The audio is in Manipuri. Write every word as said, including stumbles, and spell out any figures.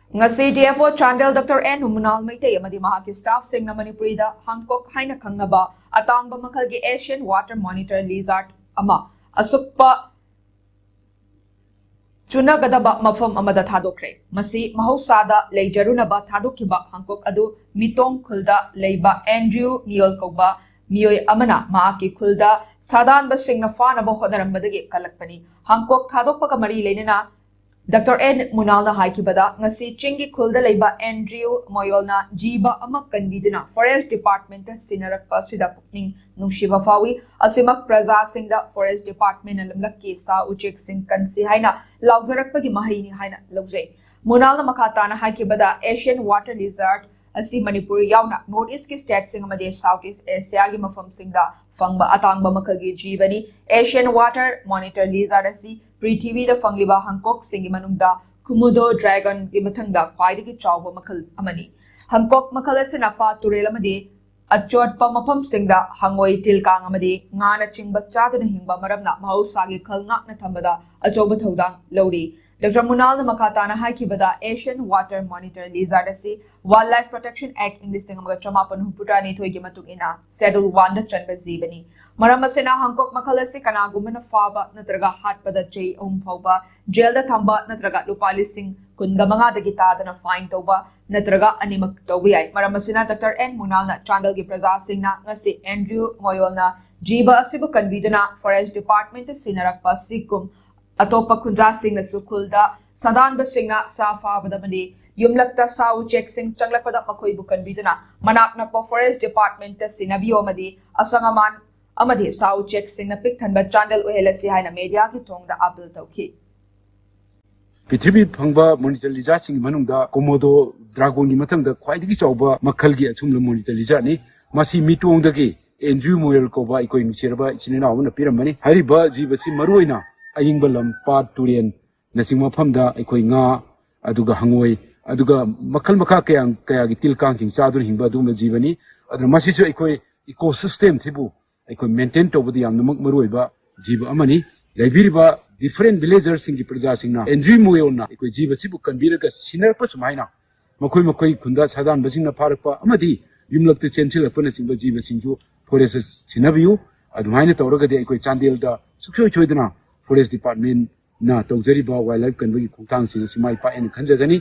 ꯉꯁꯤ D F O Chandel doctor N Munal Meitei ꯑꯃꯗꯤ ꯃꯍꯥꯛꯀꯤ ꯁ꯭ꯇꯥꯐꯁꯤꯡꯅ ꯃꯅꯤꯄꯨꯔꯤꯗ ꯍꯥꯡꯀꯣꯛ ꯍꯥꯏꯅ ꯈꯪꯅꯕ ꯑꯇꯥꯡꯕ ꯃꯈꯜꯒꯤ ꯑꯦꯁꯤꯌꯟ ꯋꯥꯇꯔ ꯃꯣꯅꯤꯇꯔ ꯂꯤꯖꯥꯔꯗ ꯑꯃ ꯑꯁꯨꯛꯄ ꯆꯨꯅꯒꯗꯕ ꯃꯐꯝ ꯑꯃꯗ ꯊꯥꯗꯣꯛꯈ꯭ꯔꯦ꯫ ꯃꯁꯤ ꯃꯍꯧꯁꯥꯗ ꯂꯩꯖꯔꯨꯅꯕ ꯊꯥꯗꯣꯛꯈꯤꯕ ꯍꯥꯡꯀꯣꯛ ꯑꯗꯨ ꯃꯤꯇꯣꯡ ꯈꯨꯜꯗ ꯂꯩꯕ ꯑꯦꯟꯗ꯭ꯔꯤꯌꯨ ꯃꯤꯌꯣꯜ ꯀꯧꯕ ꯃꯤꯑꯣꯏ ꯑꯃꯅ ꯃꯍꯥꯛꯀꯤ ꯈꯨꯜꯗ ꯁꯥꯗꯥꯟꯕꯁꯤꯡꯅ ꯐꯥꯅꯕ ꯍꯣꯠꯅꯔꯝꯕꯗꯒꯤ ꯀꯜꯂꯛꯄꯅꯤ꯫ ꯍꯥꯡꯀꯣꯛ ꯊꯥꯗꯣꯛꯄꯒ ꯃꯔꯤ ꯂꯩꯅꯅ ꯗꯣꯛꯇꯔ ꯑꯦꯟ ꯃꯨꯅꯥꯜꯅ ꯍꯥꯏꯈꯤꯕꯗ, ꯉꯁꯤ ꯆꯤꯡꯒꯤ ꯈꯨꯜꯗ ꯂꯩꯕ ꯑꯦꯟꯗ꯭ꯔꯤꯌꯨ ꯃꯣꯌꯣꯜꯅ ꯖꯤꯕ ꯑꯃ ꯀꯟꯕꯤꯗꯨꯅ ꯐꯣꯔꯦꯁ ꯗꯤꯄꯥꯔꯠꯃꯦꯟꯇ ꯁꯤꯟꯅꯔꯛꯄ ꯑꯁꯤꯗ ꯄꯨꯛꯅꯤꯡ ꯅꯨꯡꯁꯤꯕ ꯐꯥꯎꯏ꯫ ꯑꯁꯤꯃꯛ ꯄ꯭ꯔꯖꯥꯁꯤꯡꯗ ꯐꯣꯔꯦꯁ ꯗꯤꯄꯥꯔꯠꯃꯦꯟꯅ ꯂꯝꯂꯛꯀꯤ ꯁꯥ ꯎꯆꯦꯛꯁꯤꯡ ꯀꯟꯁꯤ ꯍꯥꯏꯅ ꯂꯥꯎꯖꯔꯛꯄꯒꯤ ꯃꯍꯩꯅꯤ ꯍꯥꯏꯅ ꯂꯧꯖꯩ꯫ ꯃꯨꯅꯥꯜꯅ ꯃꯈꯥ ꯇꯥꯅ ꯍꯥꯏꯈꯤꯕꯗ, ꯑꯦꯁꯤꯌꯟ ꯋꯥꯇꯔ ꯂꯤꯖꯥꯔꯗ ꯑꯁꯤ ꯃꯅꯤꯄꯨꯔ ꯌꯥꯎꯅ ꯅꯣꯔꯠ ꯏꯁꯀꯤ ꯁ꯭ꯇꯦꯠꯁꯤꯡ ꯑꯃꯗꯤ ꯁꯥꯎꯠ ꯏꯁ ꯑꯦꯁꯤꯌꯥꯒꯤ ꯃꯐꯝꯁꯤꯡꯗ ꯐꯪꯕ ꯑꯇꯥꯡꯕ ꯃꯈꯜꯒꯤ ꯖꯤꯕꯅꯤ꯫ ꯑꯦꯁꯤꯌꯟ ꯋꯥꯇꯔ ꯃꯣꯅꯤꯇꯔ ꯂꯤꯖꯥꯔꯗ ꯑꯁꯤ ꯄ꯭ꯔꯤꯊꯤꯕꯤꯗ ꯐꯪꯂꯤꯕ ꯍꯥꯡꯀꯣꯛꯁꯤꯡꯒꯤ ꯃꯅꯨꯡꯗ ꯀꯨꯃꯨꯗꯣ ꯗ꯭ꯔꯦꯒꯟꯒꯤ ꯃꯊꯪꯗ ꯈ꯭ꯋꯥꯏꯗꯒꯤ ꯆꯥꯎꯕ ꯃꯈꯜ ꯑꯃꯅꯤ꯫ ꯍꯥꯡꯀꯣꯛ ꯃꯈꯜ ꯑꯁꯤꯅ ꯄꯥꯠ ꯇꯨꯔꯦꯜ ꯑꯃꯗꯤ ꯑꯆꯣꯠꯄ ꯃꯐꯝꯁꯤꯡꯗ ꯍꯪꯉꯣꯏ, ꯇꯤꯜꯀꯥꯡ ꯑꯃꯗꯤ ꯉꯥꯅꯆꯤꯡꯕ ꯆꯥꯗꯨꯅ ꯍꯤꯡꯕ ꯃꯔꯝꯅ ꯃꯍꯧꯁꯥꯒꯤ ꯈꯜ ꯉꯥꯛꯅ ꯊꯝꯕꯗ ꯑꯆꯧꯕ ꯊꯧꯗꯥꯡ ꯂꯧꯔꯤ꯫ ꯗꯣꯛꯇꯔ ꯃꯨꯅꯥꯜꯅ ꯃꯈꯥ ꯇꯥꯅ ꯍꯥꯏꯈꯤꯕꯗ, ꯑꯦꯁꯤꯌꯟ ꯋꯥꯇꯔ ꯃꯣꯅꯤꯇꯔ ꯂꯤꯖꯥꯔꯗ ꯑꯁꯤ ꯋꯥꯏꯜꯗ ꯂꯥꯏꯐ ꯄ꯭ꯔꯣꯇꯦꯛꯁꯟ ꯑꯦꯛ ꯏꯪ ꯂꯤꯁꯤꯡ ꯑꯃꯒ ꯆꯃꯥꯄꯟ ꯍꯨꯝꯐꯨꯇꯔꯥ ꯅꯤꯊꯣꯏꯒꯤ ꯃꯇꯨꯡ ꯏꯟꯅ ꯁꯦꯗꯨꯜ ꯋꯥꯟꯗ ꯆꯟꯕ ꯖꯤꯕꯅꯤ꯫ ꯃꯔꯝ ꯑꯁꯤꯅ ꯍꯥꯡꯀꯣꯛ ꯃꯈꯜ ꯑꯁꯤ ꯀꯅꯥꯒꯨꯝꯕꯅ ꯐꯥꯕ ꯅꯠꯇ꯭ꯔꯒ ꯍꯥꯠꯄꯗ ꯆꯍꯤ ꯑꯍꯨꯝ ꯐꯥꯎꯕ ꯖꯦꯜꯗ ꯊꯝꯕ ꯅꯠꯇ꯭ꯔꯒ ꯂꯨꯄꯥ ꯂꯤꯁꯤꯡ ꯀꯨꯟꯒ ꯃꯉꯥꯗꯒꯤ ꯇꯥꯗꯅ ꯐꯥꯏꯟ ꯇꯧꯕ ꯅꯠꯇ꯭ꯔꯒ ꯑꯅꯤꯃꯛ ꯇꯧꯕ ꯌꯥꯏ꯫ ꯃꯔꯝ ꯑꯁꯤꯅ ꯗꯣꯛꯇꯔ ꯑꯦꯟ ꯃꯨꯅꯥꯜꯅ ꯆꯥꯟꯗꯦꯜꯒꯤ ꯄ꯭ꯔꯖꯥꯁꯤꯡꯅ ꯉꯁꯤ ꯑꯦꯟꯗ꯭ꯔꯤꯌꯨ ꯃꯣꯌꯣꯜꯅ ꯖꯤꯕ ꯑꯁꯤꯕꯨ ꯀꯟꯕꯤꯗꯨꯅ ꯐꯣꯔꯦꯁ ꯗꯤꯄꯥꯔꯠꯃꯦꯟꯇ ꯁꯤꯟꯅꯔꯛꯄ ꯑꯁꯤꯒꯨꯝ ꯑꯇꯣꯞꯄ ꯈꯨꯟꯖꯥꯁꯤꯡꯅꯁꯨ ꯈꯨꯜꯗ ꯁꯥꯗꯥꯟꯕꯁꯤꯡꯅ ꯁꯥ ꯐꯥꯕꯗ ꯑꯃꯗꯤ ꯌꯨꯝꯂꯛꯇ ꯁꯥ ꯎꯆꯦꯛꯁꯤꯡ ꯆꯪꯂꯛꯄꯗ ꯃꯈꯣꯏꯕꯨ ꯀꯟꯕꯤꯗꯨꯅ ꯃꯅꯥꯛ ꯅꯛꯄ ꯐꯣꯔꯦꯁ ꯗꯤꯄꯥꯔꯠꯃꯦꯟꯇ ꯁꯤꯟꯅꯕꯤꯌꯨ ꯑꯃꯗꯤ ꯑꯁꯪ ꯑꯃꯥꯟ ꯑꯃꯗꯤ ꯁꯥ ꯎꯆꯦꯛꯁꯤꯡꯅ ꯄꯤꯛ ꯊꯟꯕ ꯆꯥꯟꯗꯦꯜ ꯑꯣꯏꯍꯜꯂꯁꯤ ꯍꯥꯏꯅ ꯃꯦꯗꯤꯌꯥꯒꯤ ꯊꯣꯡꯗ ꯑꯄꯤꯜ ꯇꯧꯈꯤ꯫ ꯄ꯭ꯔꯤꯊꯤꯕꯤ ꯐꯪꯕ ꯃꯣꯅꯤꯇꯔ ꯂꯤꯖꯥꯔꯗꯁꯤꯡꯒꯤ ꯃꯅꯨꯡꯗ ꯀꯣꯃꯣꯗꯣ ꯗ꯭ꯔꯥꯒꯣꯟꯒꯤ ꯃꯊꯪꯗ ꯈ꯭ꯋꯥꯏꯗꯒꯤ ꯆꯥꯎꯕ ꯃꯈꯜꯒꯤ ꯑꯆꯨꯝꯕ ꯃꯣꯅꯤꯇꯔ ꯂꯤꯖꯥꯔꯗꯅꯤ꯫ ꯃꯁꯤ ꯃꯤꯇꯣꯡꯗꯒꯤ ꯑꯦꯟꯗ꯭ꯔꯤꯌꯨ ꯃꯣꯌꯦꯜ ꯀꯧꯕ ꯑꯩꯈꯣꯏ ꯅꯨꯡꯁꯤꯔꯕ ꯏꯆꯤꯟ ꯏꯅꯥꯎ ꯑꯃꯅ ꯄꯤꯔꯝꯕꯅꯤ꯫ ꯍꯥꯏꯔꯤꯕ ꯖꯤꯕ ꯑꯁꯤ ꯃꯔꯨꯑꯣꯏꯅ ꯑꯏꯪꯕ ꯂꯝ, ꯄꯥꯠ, ꯇꯨꯔꯦꯜ ꯅꯆꯤꯡꯕ ꯃꯐꯝꯗ ꯑꯩꯈꯣꯏ ꯉꯥ, ꯑꯗꯨꯒ ꯍꯪꯉꯣꯏ, ꯑꯗꯨꯒ ꯃꯈꯜ ꯃꯈꯥ ꯀꯌꯥ, ꯀꯌꯥꯒꯤ ꯇꯤꯜ ꯀꯥꯡꯁꯤꯡ ꯆꯥꯗꯨꯅ ꯍꯤꯡꯕ ꯑꯗꯨꯒꯨꯝꯕ ꯖꯤꯕꯅꯤ꯫ ꯑꯗꯨꯅ ꯃꯁꯤꯁꯨ ꯑꯩꯈꯣꯏ ꯏꯀꯣ ꯁꯤꯁꯇꯦꯝꯁꯤꯕꯨ ꯑꯩꯈꯣꯏ ꯃꯦꯟꯇꯦꯟ ꯇꯧꯕꯗ ꯌꯥꯝꯅꯃꯛ ꯃꯔꯨꯑꯣꯏꯕ ꯖꯤꯕ ꯑꯃꯅꯤ꯫ ꯂꯩꯕꯤꯔꯤꯕ ꯗꯤꯐꯔꯦꯟ ꯚꯤꯂꯦꯖꯔꯁꯤꯡꯒꯤ ꯄ꯭ꯔꯖꯥꯁꯤꯡꯅ ꯑꯦꯟꯗ꯭ꯔꯤ ꯃꯣꯌꯣꯟꯅ ꯑꯩꯈꯣꯏ ꯖꯤꯕꯁꯤꯕꯨ ꯀꯟꯕꯤꯔꯒ ꯁꯤꯟꯅꯔꯛꯄ ꯁꯨꯃꯥꯏꯅ ꯃꯈꯣꯏ ꯃꯈꯣꯏ ꯈꯨꯟꯗ ꯁꯥꯗꯥꯟꯕꯁꯤꯡꯅ ꯐꯥꯔꯛꯄ ꯑꯃꯗꯤ ꯌꯨꯝꯂꯛꯇ ꯆꯦꯟꯁꯤꯜꯂꯛꯄꯅꯆꯤꯡꯕ ꯖꯤꯕꯁꯤꯡꯁꯨ ꯐꯣꯔꯦꯁꯇ ꯁꯤꯟꯅꯕꯤꯌꯨ꯫ ꯑꯗꯨꯃꯥꯏꯅ ꯇꯧꯔꯒꯗꯤ ꯑꯩꯈꯣꯏ ꯆꯥꯟꯗꯦꯜꯗ ꯁꯨꯡꯁꯣꯏ ꯁꯣꯏꯗꯅ ꯐꯣꯔꯦꯁ ꯗꯤꯄꯥꯔꯠꯃꯦꯟꯅ ꯇꯧꯖꯔꯤꯕ ꯋꯥꯏꯜ ꯂꯥꯏꯐ ꯀꯟꯕꯒꯤ ꯈꯣꯡꯊꯥꯡꯁꯤꯡ ꯑꯁꯤ ꯃꯥꯏ ꯄꯥꯛꯑꯦꯅ ꯈꯟꯖꯒꯅꯤ꯫